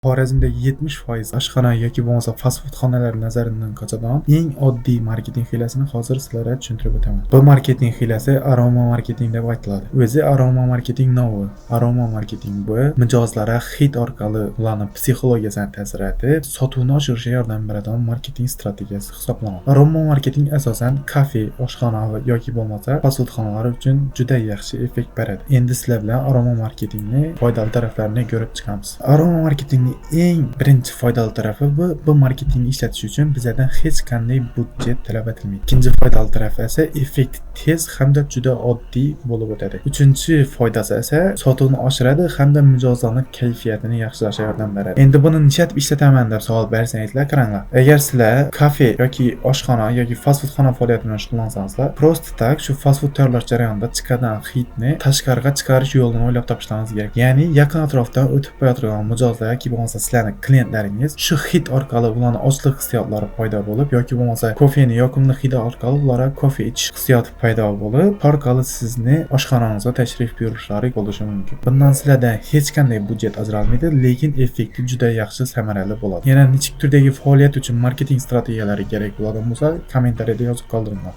Xorazmda 70% oshxona yoki bo'lmasa fast food xonalar nazaridan qochadigan eng oddiy marketing hiylasini hozir sizlarga tushuntirib o'taman. Bu marketing hiylasi aroma marketing deb aytiladi. O'zi aroma marketing novi. Aroma marketing bu mijozlarga hid orqali ularni psixologiyasini ta'sir etib, sotuvni oshirishga yordam beradigan marketing strategiyasi hisoblanadi. Aroma marketing asosan kafe, oshxona va yoki bo'lmasa fast food xonalari uchun juda yaxshi effekt beradi. Endi sizlar bilan aroma marketingni foydali taraflarini ko'rib chiqamiz. Aroma marketingni eng birinchi foydali tarafi bu marketingni ishlatish uchun bizlardan hech qanday budjet talab etilmaydi. Ikkinchi foydali tarafi esa effekt tez hamda juda oddiy bo'lib o'tadi. Uchinchi foydasi esa sotuvni oshiradi hamda mijozlarning kayfiyatini yaxshilashga yordam beradi. Endi buni nishatib ishlataman deb savol bersangizlar, qaranglar. Agar sizlar kafe yoki oshxona yoki fast food xona faoliyati bilan shug'ullansangizlar, просто так shu fast food tayyorlash jarayonida chiqadigan hidni tashqariga chiqarish yo'lini o'ylab topishlaringiz kerak. Ya'ni yaqin atrofdan o'tib borayotgan mijozlar yoki bo'lmasa sizlarning klientlaringiz shu hid orqali ularni ochliq hissiyotlari paydo bo'lib yoki bo'lmasa kofeni yoqimli hidi orqali ularga kofe ichish hissiyoti paydo bo'lib, orqali sizni oshxonangizga tashrif buyurishlari bo'lishi mumkin. Bundan sizlardan hech qanday budjet ajralmaydi, lekin effekti juda yaxshi, samarali bo'ladi. Yana nechik turdagi faoliyat uchun marketing strategiyalari kerak bo'ladigan bo'lsa, kommentariyada yozib qoldiringlar.